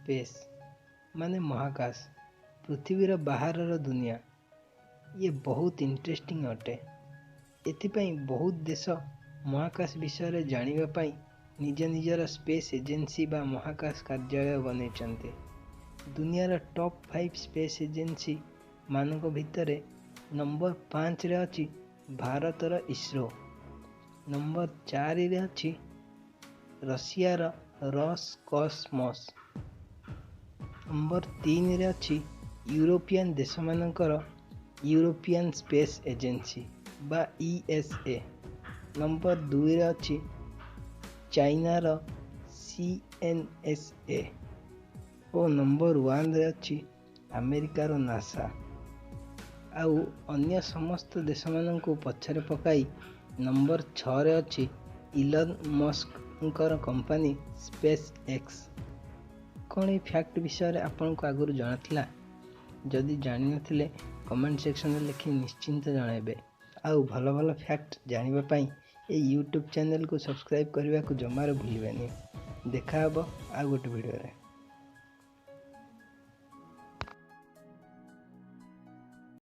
Space ମାନେ ମହାକାଶ, ପୃଥିବୀର ବାହାରର ଦୁନିଆ। ଇଏ ବହୁତ ଇଣ୍ଟରେଷ୍ଟିଂ ଅଟେ। ଏଥିପାଇଁ ବହୁତ ଦେଶ ମହାକାଶ ବିଷୟରେ ଜାଣିବା ପାଇଁ ନିଜ ନିଜର ସ୍ପେସ୍ ଏଜେନ୍ସି ବା ମହାକାଶ କାର୍ଯ୍ୟାଳୟ ବନେଇଛନ୍ତି। ଦୁନିଆର ଟପ୍ 5 ସ୍ପେସ୍ ଏଜେନ୍ସି ମାନଙ୍କ ଭିତରେ ନମ୍ବର 5ରେ ଅଛି ଭାରତର ଇସ୍ରୋ, ନମ୍ବର 4ରେ ଅଛି ରଷିଆର ରସ୍କସ୍ମସ୍, ନମ୍ବର 3ରେ ଅଛି ୟୁରୋପିଆନ୍ ଦେଶମାନଙ୍କର ୟୁରୋପିଆନ୍ ସ୍ପେସ୍ ଏଜେନ୍ସି ବା ESA, number 2ରେ ଅଛି ଚାଇନାର CNSA ଓ ନମ୍ବର 1ରେ ଅଛି ଆମେରିକାର ନାସା। ଆଉ ଅନ୍ୟ ସମସ୍ତ ଦେଶମାନଙ୍କୁ ପଛରେ ପକାଇ ନମ୍ବର 6ରେ ଅଛି ଇଲନ୍ ମସ୍କଙ୍କର କମ୍ପାନୀ ସ୍ପେସ୍ ଏକ୍ସ। କ'ଣ ଏଇ ଫ୍ୟାକ୍ଟ ବିଷୟରେ ଆପଣଙ୍କୁ ଆଗରୁ ଜଣାଥିଲା? ଯଦି ଜାଣିନଥିଲେ କମେଣ୍ଟ ସେକ୍ସନରେ ଲେଖି ନିଶ୍ଚିନ୍ତ ଜଣାଇବେ। ଆଉ ଭଲ ଭଲ ଫ୍ୟାକ୍ଟ ଜାଣିବା ପାଇଁ ଏଇ ୟୁଟ୍ୟୁବ୍ ଚ୍ୟାନେଲକୁ ସବସ୍କ୍ରାଇବ୍ କରିବାକୁ ଜମାରୁ ଭୁଲିବେନି। ଦେଖା ହେବ ଆଉ ଗୋଟେ ଭିଡ଼ିଓରେ।